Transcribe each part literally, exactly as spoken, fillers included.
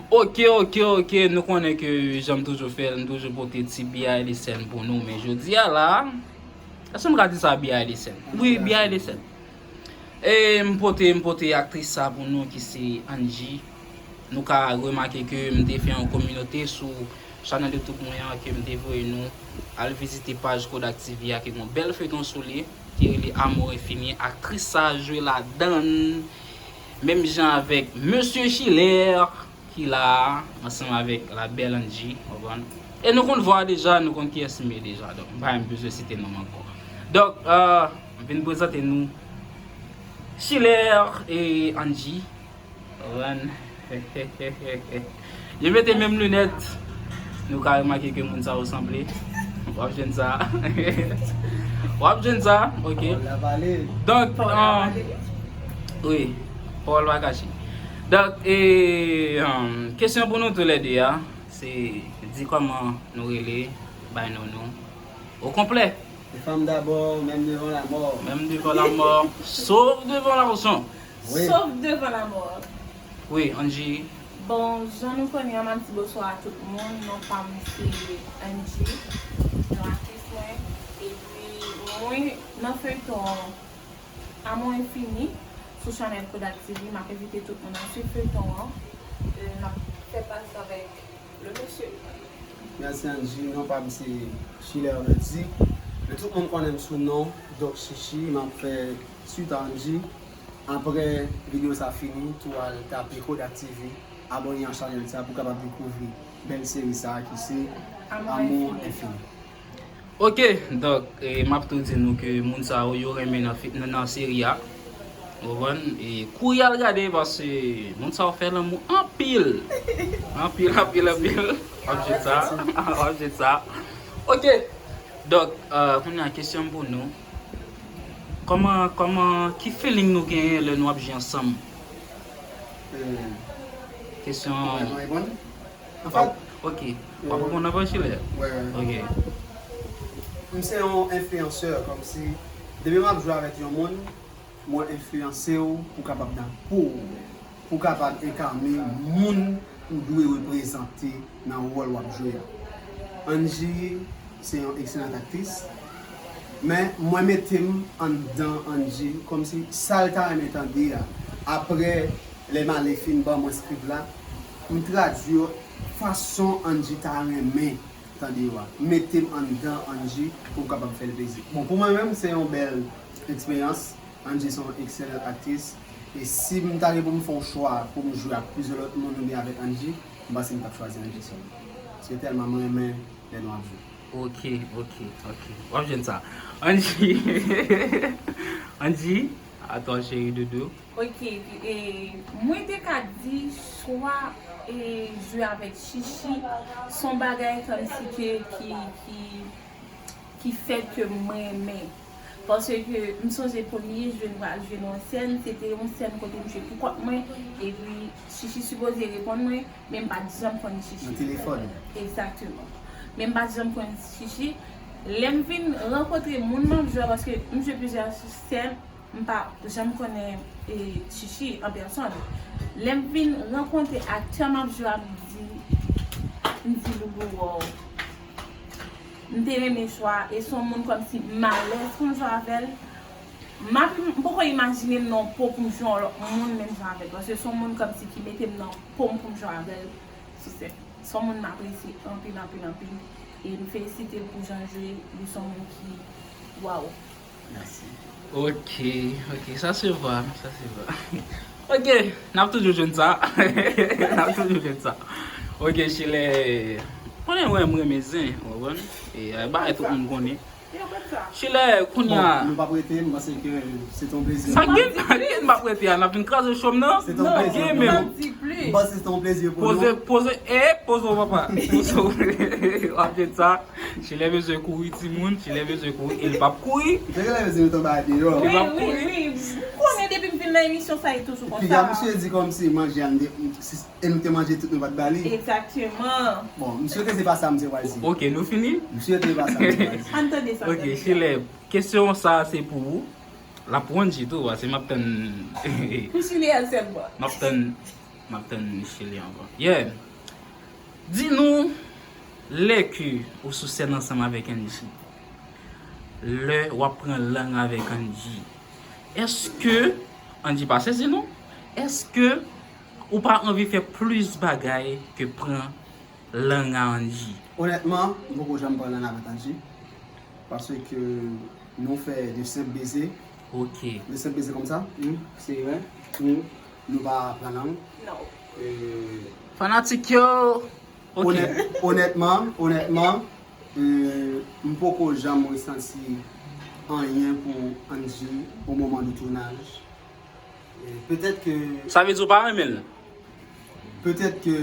Ok, ok, ok, nou konnen ke jan m toujou fè l, m toujou pote ti behind the scene pou nou, men jodi a la, èske m ka di sa behind the scene? Wi, behind the scene. E m pote, m pote aktris sa pou nou ki se Angie. Nou ka remake ke m te fè yon kominote sou chanèl YouTube mwen an ke m te voye nou al vizite paj Kodak T V a ki gen yon bèl feyton sou li ki rele Amour Infini. Aktris sa jwe ladan l menm jan avèk Mesye Chilè ki la a, ansanm avèk la bèl Angie, w konprann? E nou konn vwa deja, nou konn kiyès m ye deja, donk m pa menm bezwen site non m ankò. Donk, euh, m vin prezante nou Chilè e Angie. Run. Yo mete menm linèt. Nou ka remake ke moun sa yo sanble. W ap jwenn sa. W ap jwenn sa, ok. Donk, euh, wi, pawòl pa kache. Donk, e, euh, kesyon pou nou toulède a, se di kòman nou rele, bay non nou. Okonplè. Les femmes d'abord, même devant la mort. Menm devan lanmò, sof devan la mò. Wi. Sof devan lanmò. Wi, Angie. Bon, jan nou konnen an, m ap di bonswa a tout moun. Non pa m se Angie, non aktris mwen. Epi, mwen nan feyton Amour Infini sou chanèl Kodak T V. M ap envite tout moun al swiv feyton an. E, n ap fè pase avèk le mesye. Mèsi Angie, non pa m se Chilè Andy. Men tout moun konnen m sou non Doc Chichi, m ap fè swit a Angie. Apre videyo sa fini, tou al tape Kodak T V, abòne a chanèl sa pou kapab dekouvri bèl seri sa ki se Amour Infini. Ok, donk, e, m ap tou di nou ke moun sa yo, yo renmen nan fi-, nan, nan seri a. Ou konprann? E kouri al gade paske moun sa yo fè lanmou anpil. Anpil, anpil, anpil. W ap jwenn sa. W ap jwenn sa. Ok. Donk, euh, kounye a kesyon m pou nou. Kòman, kòman, ki feeling nou genyen lè nou ap jwe ansanm? Hmm. Kesyon. Mwen, mwen reponn? An fèt, ok. W ap reponn anvan Chilè? Wi, wi. Ok. M se yon enfliyansè, kòmsi, depi m ap jwe avèk yon moun, mwen enfliyanse w pou w kapab nan po w, pou w kapab enkane moun ou dwe reprezante nan wòl w ap jwe a. Angie se yon ekselant aktris, men mwen mete m anndan Angie, kòmsi sa l ta renmen tande a. Apre lè Male fin ban mwen skrip la, m tradui fason Angie ta renmen tande yo a. Mete m anndan Angie pou m kapab fè l plezi. Bon, pou mwen menm, se yon bèl eksperyans. Angie se yon ekselan aktris. E si m ta gen pou m fè yon chwa pou m jwe ak plizyè lòt moun oubyen avèk Angie, m panse m t ap chwazi Angie sèlman. Paske tèlman m renmen lè nou ap jwe. Ok, ok, ok. W ap jwenn sa. Angie. Angie, à toi, chérie doudou. Ok, e, mwen te ka di chwa e jwe avèk Chichi, se yon bagay kòmsi ke ki, ki, ki fè ke mwen renmen. Paske m sonje premye jwe m pral jwe nan yon sèn, se te yon sèn kote m jwe pou kont mwen, epi Chichi sipoze reponn mwen, men m pa t janm konn Chichi. Nan telefòn. Egzakteman. Men m pa t janm konn Chichi. Lè m vin rankontre moun m ap jwe a, paske m jwe plizyè sèn, m pa janm konnen, e, Chichi an pèsòn. Lè m vin rankontre aktè m ap jwe a, m di, m di, Loulou, wow. M te renmen chwa, e se yon moun kòmsi m alèz pou m jwe avè l. M ap, m poko imajine m nan yon po pou m jwe yon lòt moun menm jan avè l, paske se yon moun kòmsi ki mete m nan po m pou m jwe avè l sou sèn. Se yon moun m apresye anpil, anpil, anpil. E m felisite l pou jan l jwe, li se yon moun ki, waw. Mèsi. Ok, ok, sa se vwa, sa se vwa. Ok, n ap toujou jwenn sa. N ap toujou jwenn sa. Ok, Chilè, konnen mwen, mwen renmen zen, ou konprann? E, e bagay tout moun konnen. Chilè, kounye a. Bon, nou p ap rete, m panse ke se te yon plezi. Sa gen, sa gen, m ap rete a, n ap vin kraze cho m nan. Se te yon plezi pou nou. M panse se te yon plezi pou nou. Poze, poze, e, poze w, papa. Poze w. W ap jwenn sa. Chilè bezwen kouri, timoun. Chilè bezwen kouri, e l p ap kouri. Chilè bezwen met anba deyò. Wi, wi, wi. M konnen depi m vin nan emisyon sa, e toujou konsa. Piga misye di kòmsi manje a, m de-, m, si, e nou te manje tout, nou pa t ba li. Egzakteman. Bon, m swete se pa sa misye pral di. Ok, nou fini? M swete se pa sa misye pral di. Ann tande sa. Ok, Chilè, kesyon sa se pou ou. L ap pou Angie tou, paske m ap tann. Pou Chilè sèlman. M ap tann M ap tann Michele ankò. Yeah. Di nou, lè ke ou sou sèn ansanm avèk Angie, lè w ap pran lang avèk Angie, èske, Angie pa sezi non, èske ou pa anvi fè plis bagay ke pran lang a Angie? Onètman, m poko janm pran lang avèk Angie. Paske nou fè de senp beze. Ok. De senp beze konsa. Hmm, se vre. Hmm. Nou pa pran lang. Non. E, Fanatik yo. Ok. Onèt-, onètman, onètman, e, m poko janm resanti anyen pou Angie o moman de tounaj. E, petèt ke Sa vle di ou pa renmen l? Petèt ke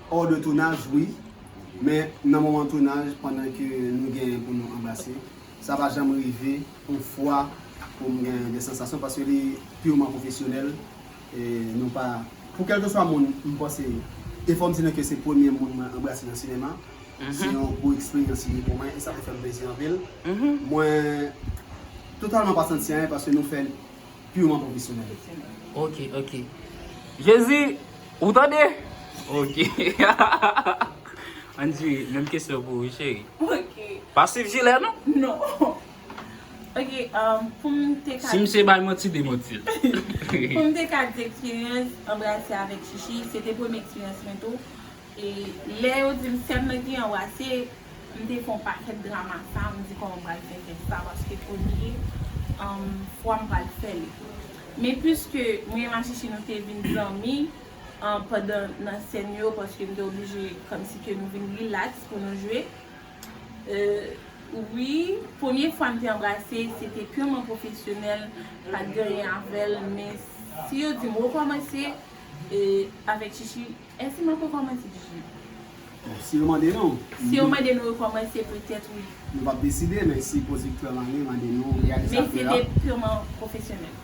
hors de tounaj, wi. Men nan moman tounaj, pandan ke nou gen pou nou anbrase, sa pa janm rive yon fwa pou m gen de sansasyon, paske li piman pwofesyonèl. E nou pa, pou kèlkeswa moun, m panse, e fò m di nou ke se premye moun mwen anbrase nan sinema. Se yon gwo eksperyans li ye pou mwen, e sa te fè m plezi anpil. Mwen totalman pa santi anyen, paske nou fè l piman pwofesyonèl. Ok, ok. Jezi, ou tande? Ok. Angie, menm kesyon pou ou, wi, cheri. Ok. Pa swiv Jilè, non? Non. Ok, um, pou m te ka Si misye bay manti, demanti l. Pou m te ka di eksperyans anbrase avèk Chichi, se te premye eksperyans mwen tou. E lè yo di m sèn nan gen anbrase, m te fè yon pakèt drama sa, m di kòman m pral fè fè sa, paske premye, um, fwa m pral fè l. Men piske mwen menm ak Chichi nou te vin zanmi, um, pandan nan sèn yo, paske m te oblije kòmsi ke nou vin rilaks pou nou jwe. E, wi, premye fwa m te anbrase, se te piman pwofesyonèl, pa t gen anyen avè l, men si yo di m rekòmanse, e, avèk Chichi, èske m ap rekòmanse, Chichi? Bon, si yo mande nou, Si yo mande nou rekòmanse, petèt wi. Nou p ap deside, men si pwodiktè mande, mande nou, reyalizatè a. Men se te piman pwofesyonèl.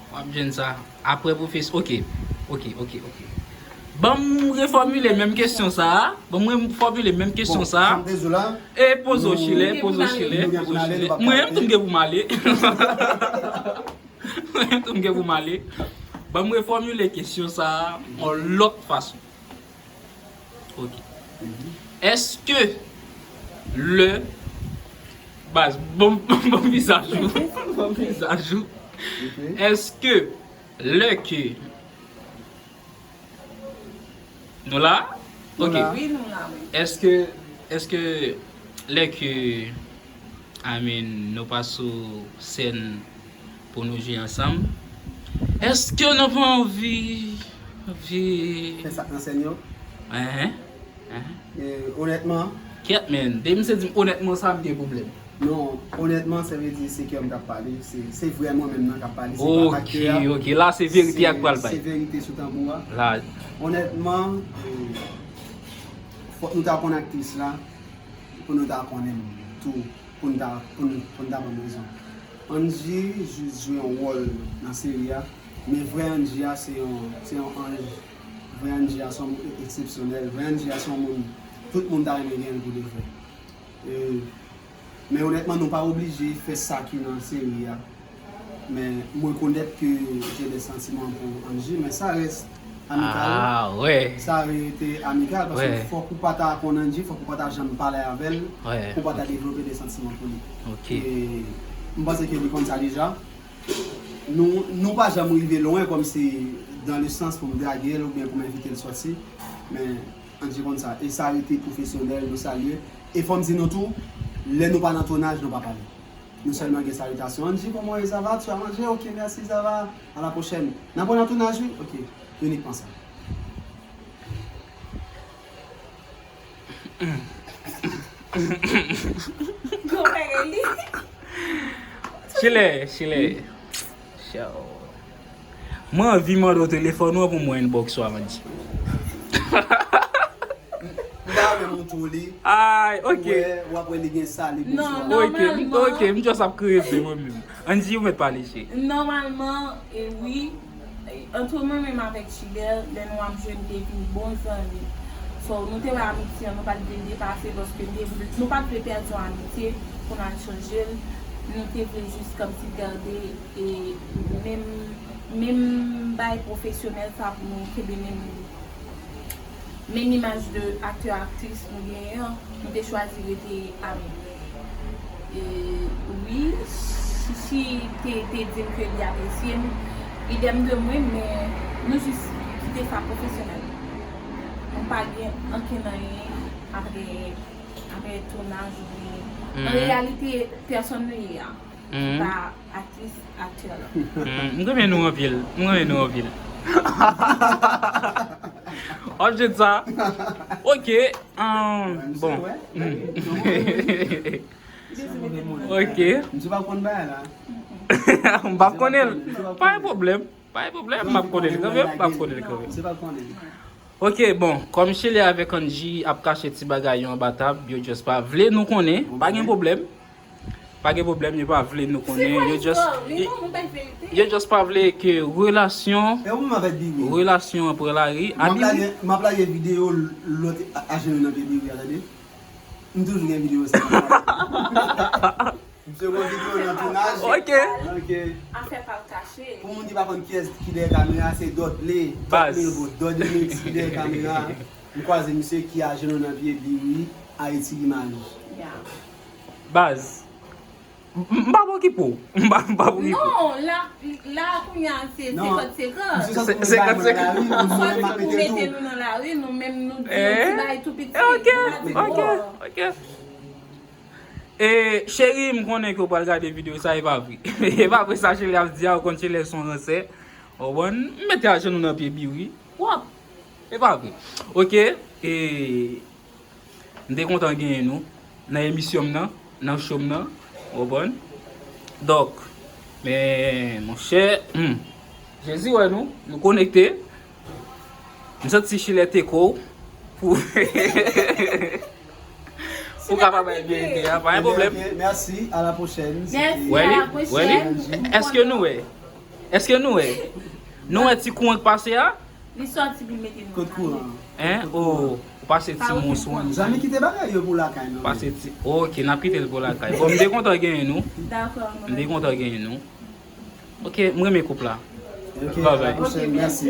W ap jwenn sa apre pwofes-, ok, ok, ok, ok. Ban m refòmile menm kesyon sa a. Ban m refòmile menm kesyon sa a. Bon, sa m te di w la, E poze w, Chilè, poze w, Chilè, poze w, Chilè. Mwen menm tou m gen pou m ale. Mwen menm tou m gen pou m ale. Ban m refòmile kesyon sa a yon lòt fason. Ok. Èske lè, baz, bon, bon vizaj ou, bon vizaj ou, èske lè ke Nou la? Ok. Wi, nou la, wi. Èske, èske lè ke, I mean, nou pa sou sèn pou nou jwe ansanm, èske nou pa anvi, anvi Fè sa k nan sèn yo? Enhen. Enhen. E, onètman, Kèt, men, depi misye di m onètman sa, m gen pwoblèm. Non, onètman, sa vle di se kè m k ap pale, se, se vrè mwen menm nan k ap pale, se pa aktè a. Ok, ok, la se verite a k pral bay. Se verite sou tanbou a. La. Onètman, e, fòk nou ta konn aktris la, pou nou ta konnen m tou, pou n ta, pou n, pou n ta ban m rezon. Angie jis jwe yon wòl nan seri a, men vrè Angie a se yon, se yon anj. Vrè Angie a se yon moun eksepsyonèl. Vrè Angie a se yon moun tout moun ta renmen gen l pou de vrè. E, men onètman, nou pa oblije fè sa ki nan seri a. Men m rekonèt ke j'ai des sentiments pour Angie, men sa rès amikal. Ah, wè. Sa rete amikal, paske Wè. fòk ou pa ta konn Angie, fòk ou pa ta janm pale avè l, Wè, pou w pa ta ok. devlope de santiman pou li. Ok. E m panse ke li konn sa deja. Nou, nou pa janm rive lwen kòmsi dans le sens pou m drage l oubyen pou m envite l sòti, men Angie konn sa. E sa rete pwofesyonèl, nou salye. E fò m di nou tou, lè nou pa nan tounaj, nou pa pale. Nou sèlman gen salitasyon. Angie, comment est, ça va? Tu as mangé? Ok, merci, ça va. À la prochaine. N ap wè nan tounaj, wi? Ok. Inikman sa. Gwo bagay li. Chile, Chile. Show. Mwen anvi mande w telefòn ou an pou mwen inbox ou a, Angie. M ta renmen montre w li. Ay, ok. Ou wè, w ap wè li gen sa, li gen Non, sa. Ok, m, nòmalman, ok, m just ap kreve mwen menm. Angie, ou mèt pale, cheri. Nòmalman, e wi, e, ant mwen menm avèk Chilè, lè nou ap jwe, nou te vin bon zanmi. So, nou te wè amitye an, nou pa t vle l depase, paske nou te vle, nou pa t vle pèdi yon amitye pou n al chanje l. Nou te vle jis kòmsi gade e menm Menm bay pwofesyonèl sa pou nou kenbe menm, menm imaj de aktè, aktris nou genyen an, nou te chwazi rete ami. E wi, Chichi te, te di m ke li apresye m, idèm de mwen, men nou jis kite sa pwofesyonèl. Nou pa gen ankenn anyen apre, apre tounaj oubyen, an reyalite, pèsòn nou ye a. Ki pa aktris aktyèl. Hmm, m renmen nou anpil. M renmen nou anpil. Object sa. Ok. Um, bon. Hmm. Ok. M pa konnen l. Pa gen pwoblèm. Pa gen pwoblèm. M ap konnen l kanmenm. M ap konnen l kanmenm. Ok, bon, kòm Chele avèk Angie ap kache ti bagay yo anba tab, yo just pa vle nou konnen, pa gen pwoblèm. Pa gen pwoblèm, yo pa vle nou konnen. Yo just, yo just pa vle ke relasyon, relasyon an pran lari. M ap lage, m ap lage videyo lòt ajenou nan pye Biwi a, tande. M toujou gen videyo sa. M se yon videyo nan tounaj. Ok. Ok. Afè pa l kache. Pou moun ki pa konn kiyès ki dèyè kamera, se Dudley. Baz. Dudley Mills ki dèyè kamera. M kwaze misye ki ajenou nan pye Biwi, Ayiti Limaj. Baz. M pa pou okipe w. M pa pou okipe w. Non, la, la kounye a se senkant senkant. Se senkant senkant. Swa ou mete nou nan lari, nou menm nou di yon ti bagay tou piti. Ok, ok, ok. E cheri, m konnen ke w pral gade videyo sa, e pa vre. E pa vre sa Chele ap di a, ou konn Chele se yon ransè. Ou konprann? M mete ajenou nan pye Biwi. Wap. E pa vre. Ok. E m te kontan genyen nou nan emisyon m nan, nan show m nan. Ou konprann? Donk, men monchè, hmm, Jezi wè nou, nou konekte. M santi Chile te ko pou pou kapab bay verite a, pa gen pwoblèm. Mèsi, a la pwochèn. Mèsi, a la pwochèn. Èske nou wè? Èske nou wè? Nou wè ti kouran k pase a? Li sòti pou mete nou. Kot kouran? Hein? Oh, ou pase ti monswon. Zanmi, kite bagay yo pou lakay nou. Pase ti, ok, n ap kite l pou lakay. Bon, m te kontan genyen nou. Dakò. M te kontan genyen nou. Ok, m renmen koup la. Ok, a la pwochèn, mèsi.